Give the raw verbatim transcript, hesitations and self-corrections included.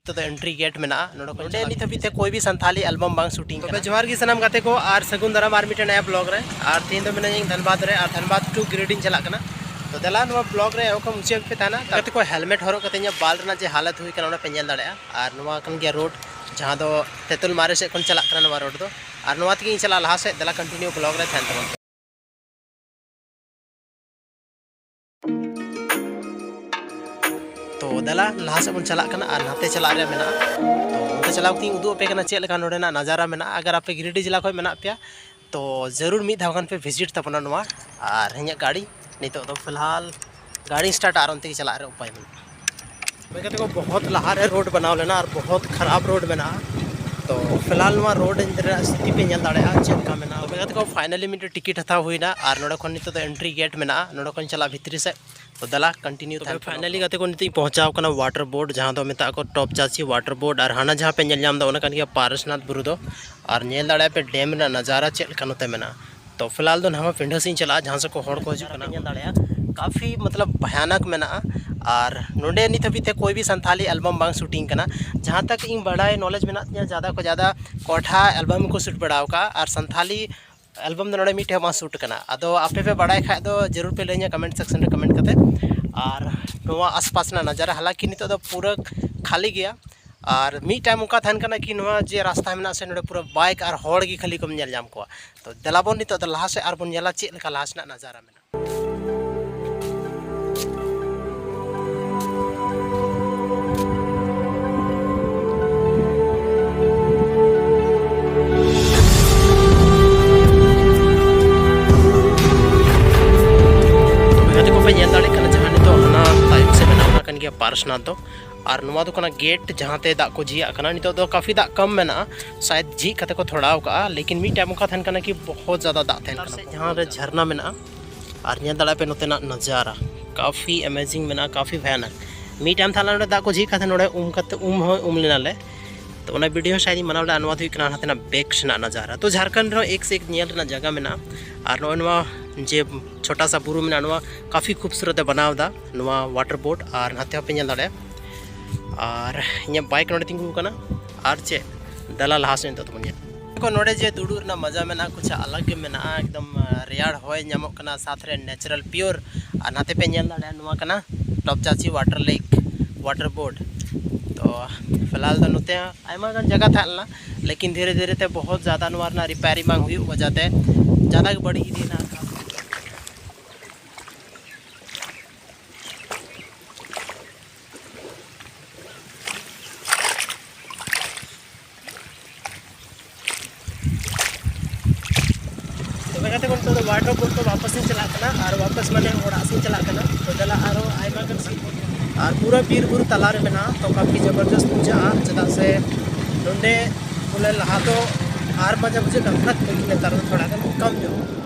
ᱱᱤᱛᱚᱜ ᱫᱚ entry gate ᱢᱮᱱᱟᱜᱼᱟ᱾ ᱱᱚᱰᱮ ᱠᱷᱚᱱ ᱱᱤᱛ ᱦᱟᱹᱵᱤᱡ ᱛᱮ ᱠᱳᱭ ᱵᱷᱤ ᱥᱟᱱᱛᱷᱟᱞᱤ album ᱵᱟᱝ shooting ᱠᱟᱱᱟ᱾ ᱡᱚᱦᱟᱨ ᱜᱮ ᱥᱟᱱᱟᱢ ᱜᱟᱛᱮ ᱠᱚ, ᱟᱨ ᱥᱟᱹᱜᱩᱱ ᱫᱟᱨᱟᱢ ᱟᱨ ᱢᱤᱫᱴᱮᱱ ᱱᱟᱭᱟ vlog ᱨᱮ᱾ ᱟᱨ ᱛᱮᱦᱮᱧ ᱫᱚ ᱢᱮᱱᱟᱧᱟ ᱫᱷᱟᱱᱵᱟᱫᱽ ᱨᱮ, ᱟᱨ ᱫᱷᱟᱱᱵᱟᱫᱽ to ᱜᱤᱨᱤᱰᱤᱧ ᱪᱟᱞᱟᱜ ᱠᱟᱱᱟ᱾ ᱛᱚ ᱫᱮᱞᱟ, ᱱᱚᱣᱟ vlog ᱨᱮ ᱮᱦᱚᱵ ᱠᱷᱚᱱ ᱢᱩᱪᱟᱹᱫ ᱯᱮ ᱛᱟᱦᱮᱱᱟ᱾ ᱜᱟᱛᱮ ᱠᱚ, helmet ᱦᱚᱨᱚᱜ ᱠᱟᱛᱮ ᱤᱧᱟᱹᱜ ᱵᱟᱞ ᱨᱮᱱᱟᱜ ᱡᱮ ᱦᱟᱞᱚᱛ ᱦᱩᱭ ᱠᱟᱱᱟ, ᱚᱱᱟ ᱯᱮ ᱧᱮᱞ ᱫᱟᱲᱮᱭᱟᱜᱼᱟ᱾ ᱟᱨ ᱱᱚᱣᱟ ᱠᱟᱱ ᱜᱮᱭᱟ road, ᱡᱟᱦᱟᱸ ᱫᱚ ᱛᱮᱛᱩᱞ ᱢᱟᱨᱮ ᱥᱮᱫ ᱠᱷᱚᱱ ᱪᱟᱞᱟᱜ ᱠᱟᱱᱟ ᱱᱚᱣᱟ road ᱫᱚ᱾ ᱟᱨ ᱱᱚᱣᱟ ᱛᱮᱜᱮ ᱤᱧ ᱪᱟᱞᱟᱜᱼᱟ ᱞᱟᱦᱟ ᱥᱮᱫ᱾ ᱫᱮᱞᱟ, continue vlog ᱨᱮ ᱛᱟᱦᱮᱱ ᱛᱟᱵᱚᱱ ᱯᱮ᱾ ᱛᱚ ᱫᱮᱞᱟ, ᱞᱟᱦᱟ ᱥᱮᱫ ᱵᱚᱱ ᱪᱟᱞᱟᱜ ᱠᱟᱱᱟ, ᱟᱨ ᱱᱟᱛᱮ ᱪᱟᱞᱟᱜ ᱨᱮᱭᱟᱜ ᱢᱮᱱᱟᱜᱼᱟ᱾ ᱛᱚ ᱚᱱᱛᱮ ᱪᱟᱞᱟᱣ ᱠᱟᱛᱮ ᱤᱧ ᱩᱫᱩᱜ ᱟᱯᱮ ᱠᱟᱱᱟ ᱪᱮᱫ ᱞᱮᱠᱟ ᱱᱚᱰᱮᱱᱟᱜ ᱱᱟᱡᱟᱨᱟ ᱢᱮᱱᱟᱜᱼᱟ᱾ ᱟᱜᱟᱨ ᱟᱯᱮ ᱜᱤᱨᱤᱰᱤ ᱡᱮᱞᱟ ᱠᱷᱚᱱ ᱢᱮᱱᱟᱜ ᱯᱮᱭᱟ, ᱛᱚ ᱡᱟᱹᱨᱩᱲ ᱢᱤᱫ ᱫᱷᱟᱣ ᱜᱟᱱ ᱯᱮ visit ᱛᱟᱵᱚᱱᱟ ᱱᱚᱣᱟ᱾ ᱟᱨ ᱤᱧᱟᱹᱜ ᱜᱟᱹᱰᱤ ᱱᱤᱛᱚᱜ ᱫᱚ ᱯᱷᱤᱞᱦᱟᱞ ᱜᱟᱹᱰᱤ start ᱟᱨ ᱚᱱᱛᱮ ᱜᱮ ᱪᱟᱞᱟᱜ ᱨᱮ ᱩᱯᱟᱹᱭ ᱢᱮᱱᱟᱜᱼᱟ᱾ ᱦᱳᱭ ᱜᱟᱛᱮ ᱠᱚ, ᱵᱚᱦᱚᱛ ᱞᱟᱦᱟ ᱨᱮ road ᱵᱮᱱᱟᱣ ᱞᱮᱱᱟ ᱟᱨ ᱵᱚᱦᱚᱛ ᱠᱷᱟᱨᱟᱯ road ᱢᱮᱱᱟᱜᱼᱟ᱾ ᱛᱚ ᱯᱷᱤᱞᱦᱟᱞ ᱱᱚᱣᱟ road ᱨᱮᱱᱟᱜ ᱥᱛᱷᱤᱛᱤ ᱯᱮ ᱧᱮᱞ ᱫᱟᱲᱮᱭᱟᱜᱼᱟ ᱪᱮᱫ ᱞᱮᱠᱟ ᱢᱮᱱᱟᱜᱼᱟ᱾ ᱛᱚᱵᱮ ᱜᱟᱛᱮ ᱠᱚ, finally ᱢᱤᱫᱴᱮᱱ ᱴᱤᱠᱤᱴ ᱦᱟᱛᱟᱣ ᱦᱩᱭᱱᱟ ᱟᱨ ᱱᱚᱰᱮ ᱠᱷᱚᱱ ᱱᱤᱛᱚᱜ ᱫᱚ entry gate ᱢᱮᱱᱟᱜᱼᱟ᱾ ᱱᱚᱰᱮ ᱠᱷᱚᱱ ᱪᱟᱞᱟᱜ ᱵᱷᱤᱛᱨᱤ ᱥᱮᱫ᱾ ᱛᱚ ᱫᱮᱞᱟ, continue ᱛᱚᱵᱮ ᱛᱟᱦᱮᱱ ᱛᱟᱵᱚᱱ᱾ Finally ᱜᱟᱛᱮ ᱠᱚ, ᱱᱤᱛᱚᱜ ᱤᱧ ᱯᱚᱦᱪᱟᱣ ᱠᱟᱱᱟ water board, ᱡᱟᱦᱟᱸ ᱫᱚ ᱢᱮᱛᱟᱜ ᱠᱚ ᱴᱚᱯ ᱪᱟᱪᱤ water board᱾ ᱟᱨ ᱦᱟᱱᱟ ᱡᱟᱦᱟᱸ ᱯᱮ ᱧᱮᱞ ᱧᱟᱢ ᱮᱫᱟ, ᱚᱱᱟ ᱠᱟᱱ ᱜᱮᱭᱟ ᱯᱟᱨᱮᱥᱱᱟᱛᱷ ᱵᱩᱨᱩ ᱫᱚ᱾ ᱟᱨ ᱧᱮᱞ ᱫᱟᱲᱮᱭᱟᱜᱼᱟ ᱯᱮ dam ᱨᱮᱱᱟᱜ ᱱᱟᱡᱟᱨᱟ ᱪᱮᱫ ᱞᱮᱠᱟ ᱱᱚᱛᱮ ᱢᱮᱱᱟᱜᱼᱟ᱾ ᱛᱚ ᱯᱷᱤᱞᱦᱟᱞ ᱫᱚ ᱱᱟᱣᱟ ᱯᱤᱸᱰᱟᱹ ᱥᱮᱫ ᱤᱧ ᱪᱟᱞᱟᱜᱼᱟ, ᱡᱟᱦᱟᱸ ᱥᱮᱫ ᱠᱚ ᱦᱚᱲ ᱠᱚ ᱦᱤᱡᱩᱜ ᱠᱟᱱᱟ᱾ ᱧᱮᱞ ᱫᱟᱲᱮᱭᱟᱜᱼᱟ, ᱠᱟᱯᱷᱤ ᱢᱚᱛᱞᱚᱵ ᱵᱷᱟᱭᱟᱱᱚᱠ ᱢᱮᱱᱟᱜᱼᱟ᱾ ᱟᱨ ᱱᱚᱰᱮ ᱱᱤᱛ ᱦᱟᱹᱵᱤᱡ ᱛᱮ ᱠᱳᱭ ᱵᱷᱤ ᱥᱟᱱᱛᱷᱟᱞᱤ album ᱵᱟᱝ shooting ᱠᱟᱱᱟ᱾ ᱡᱟᱦᱟᱸ ᱛᱟᱠ ᱤᱧ ᱵᱟᱲᱟᱭ, knowledge ᱢᱮᱱᱟᱜ ᱛᱤᱧᱟᱹ, ᱡᱟᱫᱟ ᱠᱷᱚᱱ ᱡᱟᱫᱟ ᱠᱚᱴᱷᱟ album ᱠᱚ shoot ᱵᱟᱲᱟ ᱟᱠᱟᱫᱼᱟ, ᱟᱨ ᱥᱟᱱᱛᱷᱟᱞᱤ album ᱫᱚ ᱱᱚᱰᱮ ᱢᱤᱫᱴᱷᱮᱱ ᱦᱚᱸ ᱵᱟᱝ shoot ᱠᱟᱱᱟ᱾ ᱟᱫᱚ ᱟᱯᱮ ᱯᱮ ᱵᱟᱲᱟᱭ ᱠᱷᱟᱡ ᱫᱚ ᱡᱟᱹᱨᱩᱲ ᱯᱮ ᱞᱟᱹᱭᱟᱹᱧᱟ comment section ᱨᱮ comment ᱠᱟᱛᱮ᱾ ᱟᱨ ᱱᱚᱣᱟ ᱟᱥᱯᱟᱥ ᱨᱮᱱᱟᱜ ᱱᱟᱡᱟᱨᱟ, ᱦᱟᱞᱟᱝᱠᱤ ᱱᱤᱛᱚᱜ ᱫᱚ ᱯᱩᱨᱟᱹ ᱠᱷᱟᱹᱞᱤ ᱜᱮᱭᱟ᱾ ᱟᱨ ᱢᱤᱫ time ᱚᱱᱠᱟ ᱛᱟᱦᱮᱱ ᱠᱟᱱᱟ ᱠᱤ ᱱᱚᱣᱟ ᱡᱮ ᱨᱟᱥᱛᱟ ᱢᱮᱱᱟᱜᱼᱟ ᱥᱮ, ᱱᱚᱰᱮ ᱯᱩᱨᱟᱹ bike ᱟᱨ ᱦᱚᱲ ᱜᱮ ᱠᱷᱟᱹᱞᱤ ᱠᱚᱢ ᱧᱮᱞ ᱧᱟᱢ ᱠᱚᱣᱟ᱾ ᱛᱚ ᱫᱮᱞᱟ ᱵᱚᱱ ᱱᱤᱛᱚᱜ ᱫᱚ ᱞᱟᱦᱟ ᱥᱮᱫ ᱟᱨ ᱵᱚᱱ ᱧᱮᱞᱟ ᱪᱮᱫ ᱞᱮᱠᱟ ᱞᱟᱦᱟ ᱥᱮᱱᱟᱜ ᱱᱟᱡᱟᱨᱟ ᱢᱮᱱᱟᱜᱼᱟ᱾ ᱜᱟᱛᱮ ᱠᱚᱯᱮ ᱧᱮᱞ ᱫᱟᱲᱮᱭᱟᱜ ᱠᱟᱱᱟ, ᱡᱟᱦᱟᱸ ᱱᱤᱛᱚᱜ ᱦᱟᱱᱟ ᱛᱟᱭᱚᱢ ᱥᱮᱫ ᱢᱮᱱᱟᱜᱼᱟ, ᱚᱱᱟ ᱠᱟᱱ ᱜᱮᱭᱟ ᱯᱟᱨᱥᱱᱟᱛᱷ ᱫᱚ᱾ ᱟᱨ ᱱᱚᱣᱟ ᱫᱚ ᱠᱟᱱᱟ gate, ᱡᱟᱦᱟᱸ ᱛᱮ ᱫᱟᱜ ᱠᱚ ᱡᱷᱤᱡᱟᱜ ᱠᱟᱱᱟ᱾ ᱱᱤᱛᱚᱜ ᱫᱚ ᱠᱟᱯᱷᱤ ᱫᱟᱜ ᱠᱚᱢ ᱢᱮᱱᱟᱜᱼᱟ, ᱥᱟᱭᱮᱫ ᱡᱷᱤᱡ ᱠᱟᱛᱮ ᱠᱚ ᱛᱷᱚᱲᱟᱣ ᱠᱟᱜᱼᱟ, ᱞᱮᱠᱤᱱ ᱢᱤᱫ time ᱚᱱᱠᱟ ᱛᱟᱦᱮᱱ ᱠᱟᱱᱟ ᱠᱤ ᱵᱚᱦᱚᱛ ᱡᱟᱫᱟ ᱫᱟᱜ ᱛᱟᱦᱮᱱ ᱠᱟᱱᱟ᱾ ᱡᱟᱦᱟᱸ ᱨᱮ ᱡᱷᱟᱨᱱᱟ ᱢᱮᱱᱟᱜᱼᱟ, ᱟᱨ ᱧᱮᱞ ᱫᱟᱲᱮᱭᱟᱜ ᱯᱮ ᱱᱚᱛᱮᱱᱟᱜ ᱱᱟᱡᱟᱨᱟ, ᱠᱟᱯᱷᱤ amazing ᱢᱮᱱᱟᱜᱼᱟ, ᱠᱟᱯᱷᱤ ᱵᱷᱟᱭᱟᱱᱚᱠ᱾ ᱢᱤᱫ time ᱛᱟᱦᱞᱮ ᱱᱚᱰᱮ ᱫᱟᱜ ᱠᱚ ᱡᱷᱤᱡ ᱠᱟᱛᱮ ᱱᱚᱰᱮ ᱩᱢ ᱠᱟᱛᱮ, ᱩᱢ ᱦᱚᱸ ᱩᱢ ᱞᱮᱱᱟᱞᱮ᱾ ᱛᱚ ᱚᱱᱟ video ᱦᱚᱸ ᱥᱟᱭᱮᱫ ᱤᱧ ᱵᱮᱱᱟᱣ ᱞᱮᱫᱼᱟ᱾ ᱱᱚᱣᱟ ᱫᱚ ᱦᱩᱭᱩᱜ ᱠᱟᱱᱟ ᱦᱟᱱᱛᱮᱱᱟᱜ back ᱥᱮᱱᱟᱜ ᱱᱟᱡᱟᱨᱟ᱾ ᱛᱚ ᱡᱷᱟᱲᱠᱷᱚᱸᱰ ᱨᱮᱦᱚᱸ ᱮᱠ ᱥᱮ ᱮᱠ ᱧᱮᱞ ᱨᱮᱱᱟᱜ ᱡᱟᱭᱜᱟ ᱢᱮᱱᱟᱜᱼᱟ᱾ ᱟᱨ ᱱᱚᱜᱼᱚᱭ ᱱᱚᱣᱟ ᱡᱮ ᱪᱷᱳᱴᱟ ᱥᱟ ᱵᱩᱨᱩ ᱢᱮᱱᱟᱜᱼᱟ, ᱱᱚᱣᱟ ᱠᱟᱯᱷᱤ ᱠᱷᱩᱵᱥᱩᱨᱚᱛ ᱮ ᱵᱮᱱᱟᱣ ᱮᱫᱟ ᱱᱚᱣᱟ water board᱾ ᱟᱨ ᱱᱟᱛᱮ ᱦᱚᱸᱯᱮ ᱧᱮᱞ ᱫᱟᱲᱮᱭᱟᱜᱼᱟ, ᱟᱨ ᱤᱧᱟᱹᱜ ᱵᱟᱭᱤᱠ ᱱᱚᱰᱮ ᱛᱤᱸᱜᱩ ᱟᱠᱟᱱᱟ᱾ ᱟᱨ ᱪᱮᱫ, ᱫᱮᱞᱟ ᱞᱟᱦᱟ ᱥᱮᱫ ᱱᱤᱛᱚᱜ ᱫᱚᱵᱚᱱ ᱧᱮᱞ᱾ ᱠᱚ ᱱᱚᱰᱮ ᱡᱮ ᱫᱩᱲᱩᱵ ᱨᱮᱱᱟᱜ ᱢᱚᱡᱟ ᱢᱮᱱᱟᱜᱼᱟ, ᱠᱩᱪ ᱟᱞᱟᱜᱽ ᱜᱮ ᱢᱮᱱᱟᱜᱼᱟ᱾ ᱮᱠᱫᱚᱢ ᱨᱮᱭᱟᱲ ᱦᱚᱭ ᱧᱟᱢᱚᱜ ᱠᱟᱱᱟ, ᱥᱟᱛ ᱨᱮ natural pure᱾ ᱟᱨ ᱱᱟᱛᱮ ᱯᱮ ᱧᱮᱞ ᱫᱟᱲᱮᱭᱟᱜᱼᱟ, ᱱᱚᱣᱟ ᱠᱟᱱᱟ ᱴᱚᱯ ᱪᱟᱪᱤ water lake, water board᱾ ᱛᱚ ᱯᱷᱤᱞᱦᱟᱞ ᱫᱚ ᱱᱚᱛᱮ ᱟᱭᱢᱟ ᱜᱟᱱ ᱡᱟᱭᱜᱟ ᱛᱟᱦᱮᱸ ᱞᱮᱱᱟ, ᱞᱮᱠᱤᱱ ᱫᱷᱤᱨᱮ ᱫᱷᱤᱨᱮ ᱛᱮ ᱵᱚᱦᱩᱛ ᱡᱟᱫᱟ ᱱᱚᱣᱟ ᱨᱮᱱᱟᱜ ᱨᱤᱯᱮᱭᱟᱨᱤᱝ ᱵᱟᱝ ᱦᱩᱭᱩᱜ ᱣᱟᱡᱟ ᱛᱮ ᱡᱟᱫᱟ ᱜᱮ ᱵᱟᱹᱲᱤᱡ ᱤᱫᱤᱭᱮᱱᱟ᱾ ᱛᱚᱵᱮ ᱜᱟᱛᱮ ᱠᱚ, ᱱᱤᱛᱚᱜ ᱫᱚ water board ᱠᱚ ᱣᱟᱯᱟᱥ ᱤᱧ ᱪᱟᱞᱟᱜ ᱠᱟᱱᱟ ᱟᱨ ᱣᱟᱯᱟᱥ ᱢᱟᱱᱮ ᱚᱲᱟᱜ ᱥᱮᱫ ᱤᱧ ᱪᱟᱞᱟᱜ ᱠᱟᱱᱟ᱾ ᱛᱚ ᱫᱮᱞᱟ ᱟᱨᱦᱚᱸ ᱟᱭᱢᱟ ᱜᱟᱱ ᱥᱤᱱ ᱟᱨ ᱯᱩᱨᱟᱹ ᱵᱤᱨ ᱵᱩᱨᱩ ᱛᱟᱞᱟ ᱨᱮ ᱢᱮᱱᱟᱜᱼᱟ, ᱛᱚ ᱠᱟᱯᱷᱤ ᱡᱚᱵᱚᱨᱡᱚᱥᱛ ᱵᱩᱡᱷᱟᱹᱜᱼᱟ, ᱪᱮᱫᱟᱜ ᱥᱮ ᱱᱚᱸᱰᱮ ᱵᱚᱞᱮ ᱞᱟᱦᱟ ᱫᱚ ᱟᱨ ᱢᱚᱡᱟ ᱵᱩᱡᱷᱟᱹᱜ ᱠᱟᱱ ᱛᱟᱦᱮᱸᱫ, ᱞᱮᱠᱤᱱ ᱱᱮᱛᱟᱨ ᱫᱚ ᱛᱷᱚᱲᱟ ᱜᱟᱱ ᱠᱚᱢ ᱧᱚᱜ᱾